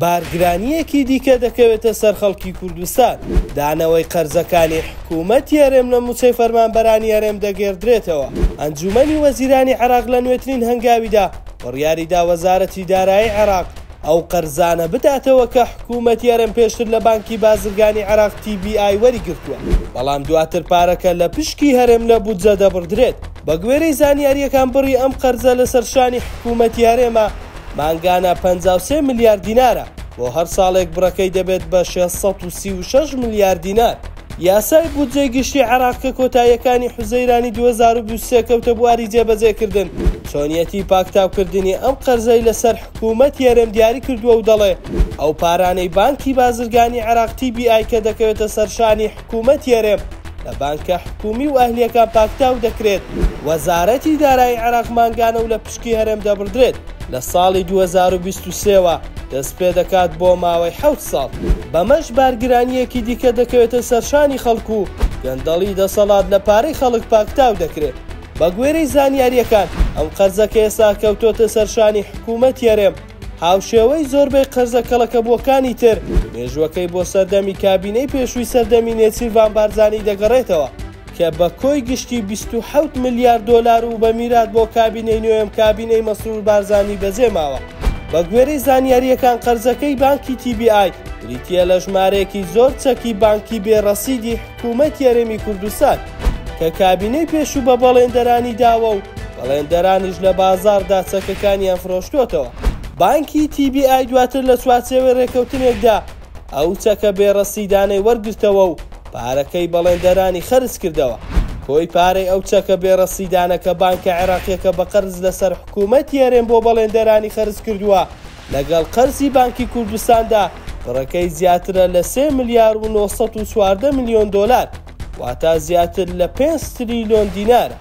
بارگرانییەکی دیکە دەکەوێتە سەر خەڵکی کوردستان، دانەوەی قەرزەکانی حکوومەتی هەرێم لە مووچەی فەرمانبەرانی هەرێم دەگێڕدرێتەوە. ئەنجوومەنی وەزیرانی عێراق لە نوێترین هەنگاویدا بڕیاریدا وەزارەتی دارایی عێراق ئەو قەرزانە بداتەوە کە حکوومەتی هەرێم پێشتر لە بانکی بازرگانی عێراق TBI وەریگرتووە، بەڵام دواتر پارەکە لە پشکی هەرێم لە بودجە دەبڕدرێت. بەگوێرەی زانیارییەکان بڕی ئەم قەرزە لەسەر شانی حکوومەتی هەرێمە، مانگانە 53 ملیار دینارە، بۆ هەر ساڵێک بڕەکەی دەبێت بە 636 ملیار دینار. یاسای بودجەی گشتی عێراق کە کۆتاییەکانی حوزەیرانی 2023 کەوتە بواری جێبەجێکردن، چۆنیەتی پاکتاوکردنی ئەم قەرزەی لەسەر حکوومەتی هەرێم دیاری کردووە و دەڵێ ئەو پارانەی بانکی بازرگانی عێراق TBI کە دەکەوێتە سەر شانی حکوومەتی هەرێم لە بانکە حکوومی و ئەهلییەکان پاکتاو دەکرێت، وەزارەتی دارایی عێراق مانگانە و لە پشکی هەرێم دەبڕدرێت. لە ساڵی 2023 وە دەستپێدەکات بۆ ماوەی حەوت ساڵ، بەمەش بارگرانییەکی دیکە دەکەوێتە سەرشانی خەڵک و گەندەڵی دەسەڵات لە پارەی خەڵک پاکتاو دەکرێت. بەگوێرەی زانیارییەکان، ئەم قەرزە کە ئێستا کەوتۆتە سەرشانی حکوومەتی هەرێم، هاوشێوەی زۆربەی قەرزە کەڵەکەبووەکانی تر، مێژووەکەی بۆ سەردەمی کابینەی پێشووی سەردەمی نێچیرڤان بارزانی دەگەڕێتەوە، کە بە کۆی گشتی 27 ملیار دۆلار و بە میرات بۆ کابینەی نۆیەم کابینەی مەسرور بارزانی بەجێ ماوە. بە گوێرەی زانیارییەکان قەرزەکەی بانکی TBI بریتییە لە ژمارەیەکی زۆر چەکی بانکی بێ ڕەسیدی حکوومەتی هەرێمی کوردستان کە کابینەی پێشوو بە بەڵێندەرانی داوە و بەڵێندەرانیش لە بازاڕدا چەکەکانیان فرۆشتۆتەوە. بانکی TBI دواتر لە چوارچێوەی ڕێکەوتنێکدا ئەو چەکە بێ ڕەسیدانەی وەرگرتەوە و پارەکەی بەڵێندەرانی خەرج کردەوە. کۆی پارەی ئەو چەکە بێ ڕەسیدانە کە بانکە عێراقییەکە بە قەرز لەسەر حکوومەتی هەرێم بۆ بەڵێندەرانی خەرج کردووە، لەگەڵ قەرزی بانکی کوردستاندا بڕەکەی زیاترە لە سێ ملیار و 914 ملیۆن دۆلار، واتا زیاتر لە پێنج تریلۆن دینارە.